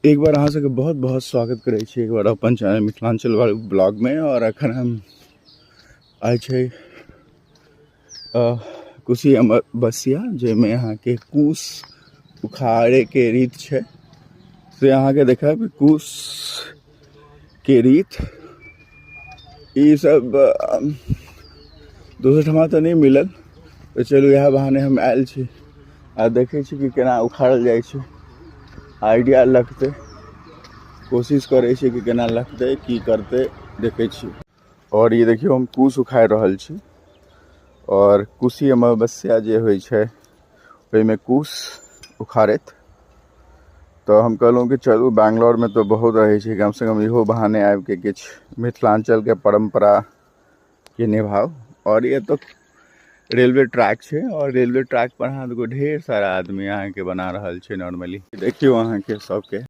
एक बार अहाँ सबके बहुत बहुत स्वागत करै छी एक बार अपन चैनल मिथिलांचल ब्लॉग में। और अखन हम आइ छै कुशी अमावस्या, जाहिमे अहाँके कुश उखाड़े के रीत छै, से अहाँके देखायब कुश के रीत। ई सब दोसर ठमा तऽ नहि मिलल, तऽ चलू इएह बहाने हम आयल छी आ देखै छी कि केना उखाड़ल जाइ छै। आइडिया लगतै, कोशिश करै छी कि केना लगतै, की करतै, देखै छी। और ये देखियौ हम कुश उखाड़ि रहल छी और कुशी अमावस्या जे होइ छै ओहिमे कुश उखाड़ैत। तऽ हम कहलहुँ कि चलू बैंगलोरमे तऽ बहुत रहै छै, कमसँ कम इहो बहाने आबिके किछु मिथिलाञ्चलके परम्पराके निभाउ। और ये तऽ रेलवे ट्रैक छै और रेलवे ट्रैक पर अहाँ देखो ढेर सारा आदमी अहाँके बना रहल छै। नॉर्मली देखियौ अहाँके सबके।